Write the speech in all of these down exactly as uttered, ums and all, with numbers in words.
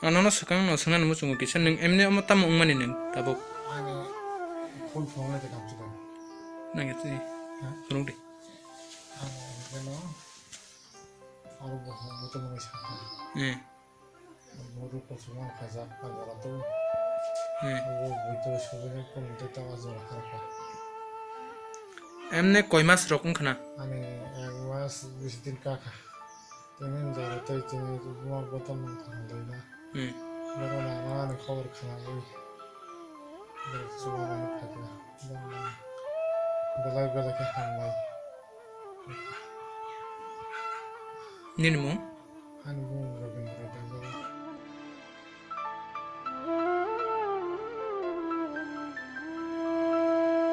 Ang nono swkang no swngnani muchungo kisa, nwng emne omo tamo wngmani nwng tabuk? Ani phone phone nai de kam chidai. Nang ya twi. Ha? Phone di. Ani emne no. Aro bo hwn bo to nai sa. Eh. Bo ru ko phone khaja ka jala to. Eh. Bo bo to so ko ni to ta jala kha. Emne koi mas rok wngkhna? Ani ek mas bis din ka kha. Tini jora tei tini buma botol nang kha dai na. Hmm. Boro nang ani khobor khna wi. Boro chuba nang kha kha. Belai belai khe hambai. Nini mung? Ani mung Rabindra Debbarma.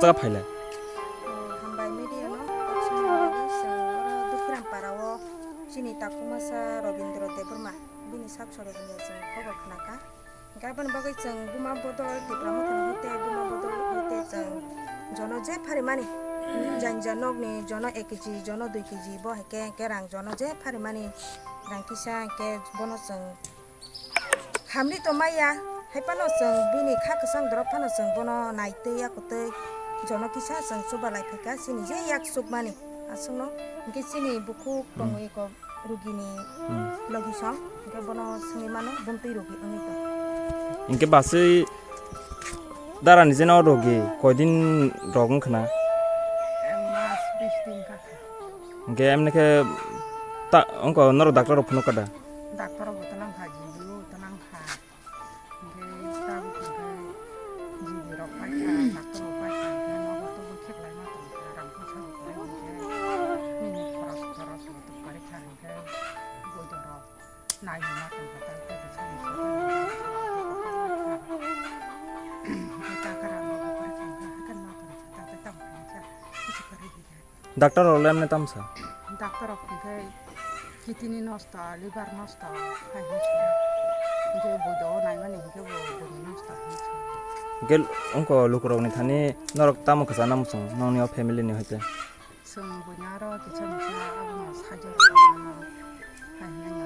Saka phailai. Oh, hambai media no, kok swnamwi chwng oro Dukhiram para o chini takhu masa Rabindra Debbarma bini sak sori hamya chwng khobor khnakha. Hwnkhe aboni bagwi chwng buma bodol Tipra Motha ni hoite buma bodol hoite chwng jono je pharimani janja nokni jono ek kg jono dui kg bo hai khe hwnkhe rang jono je pharimani rang kisa hwnkhe bono chwng Hamri to maya, hai phano chwng bini kha kwchang dorok phano chwng bono naitwi yakutwi jono kisa chwng chuba lai phaikha chini je yak chukmani aswkno. Hinkhe chini bukhuk Hmm. tongwi ko rugini Hmm. logi song, hinkhe bono swngwi mano buntwi rugi wngwi tong. Hinkhe baswi darani jeno rogi koidin rok wngkhna? Mas bis din kha. Hinkhe emne khe ta wngkha norok doctor rok phunuk kada? Doctor rok bo tanang kha, jibu tanang kha. Hinkhe tabuk hinkhe jibu rok pai kha, doctor rok pai kha, hinkhe nogo tubu kheklai ma tong kha, rang puisa bo kwrwi hinkhe nini khoros khoros bo tong kari kha, hinkhe boido rok nai ma tong kha, tai khe bwsa ni saka ni hinkhe ta khe rang rok bo kwrwi kha, hinkhe haikhe ma tong kha, ta tei tamo kha, hinkhe bwsa kwrwi hinkhe. Doctor rok le emne tamo sa? Doctor rok hinkhe kidney nosto, liver nosto hai hwnwi sa. Hinkhe boido o naimani hinkhe bo bwrwi nosto hwnwi sa. Hinkhe wngkha lukurokni thani norok tamo kwchana muchung nokni o family ni hoite? Chwng buino aro kisa misa abono sajwk rwmano hai hwnwi.